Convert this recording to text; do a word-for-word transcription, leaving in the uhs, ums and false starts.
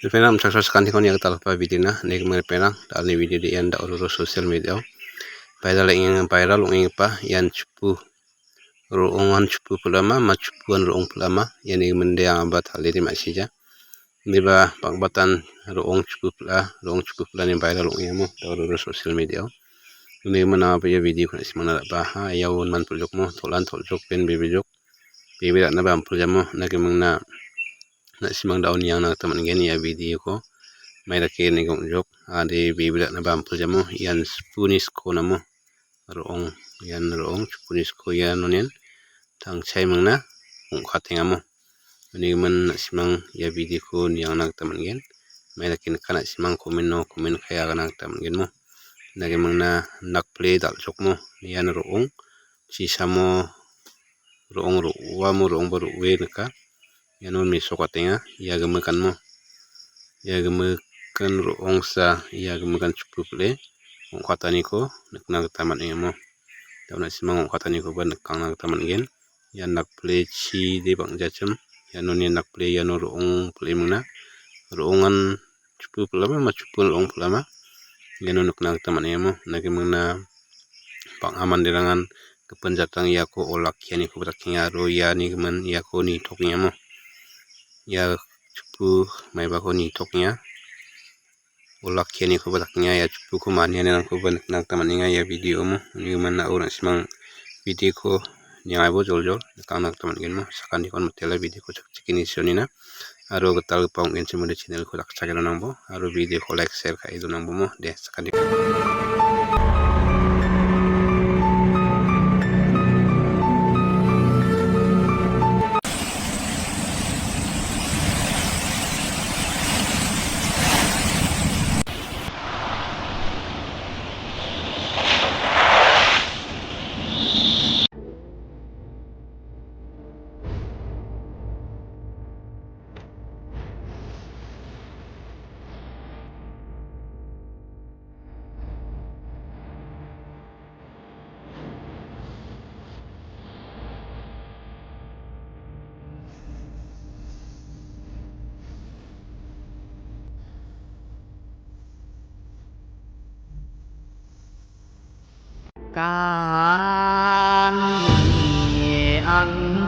Ripengrang, namchaksa sakantiko niagita algipa video-na, nigming ripengrang, da·alni video de ian da·o roro social media-o viral ong·eng-, viral ong·enggipa ian chipu ro·ongan chipu pil·ama, ma chipuan ro·ong pil·ama, iani giminde angaba talede ma·sija. Indiba bang·batan ro·ong chipu pil·a, ro·ong chipu pil·ani viral ong·engamo, da·o roro social media-o. Uni gimin angaba ia video-ko na·simangna ra·baha, ia uan man pil·jokmo, tol·an tol·jok, pen bebe jok, bebe ra·naba ampil jamo, na gimingna na·simang da·o niangna gita man·gen ia video-ko. Maidake nigo ong·jok, ade bebe ra·naba ampil jamo, ian chipuni skonamo. Ro·ong, ian ro·ong, chipuni sko ianonen tangchaimingna ong·katengamo. Uni gimin na·simang ia video-ko niangna gita man·gen. Maidake nika na·simang comment-o comment ka·e agana gita man·genmo. Ina gimingna nakple dal·chokmo. Ian ro·ong, chisamo ro·ong ro·uamo ro·ongba ro·ue nika. Iano mesokatenga, ia gimikanmo. Ia gimikan ro·ongsa, ia gimikan chipu pile ong·kataniko nikna gita man·engamo. Da·o na·simang ong·katanikoba nikangna gita man·gen. Ia nakple chide bang·jachim. Ianoni nakple iano ro·ong pile mingna. Ro·ongan chipu pil·ama, ma chipu ro·ong pil·ama. Iano nikna gita man·engamo. Nagimingna bang·a manderangan gipin jatrang iako olakkianikoba dakenga aro iani gimin iako nitokengamo. Ia chipu maibako nitokenga. Olakkianikoba dakenga ia chipuko manianirangkoba nikna gita man·enga ia video-mo. Uni gimin na·o na·simang video-ko niangaibo joljol nikangna gita man·genmo. Sakantikon mitela video-ko chakchikeni sionina. Aro gitalgipa ong·genchim uni channel-ko dakchake donangbo. Aro video-ko like, share ka·e donangbomo. De, sakantikon. Kani ang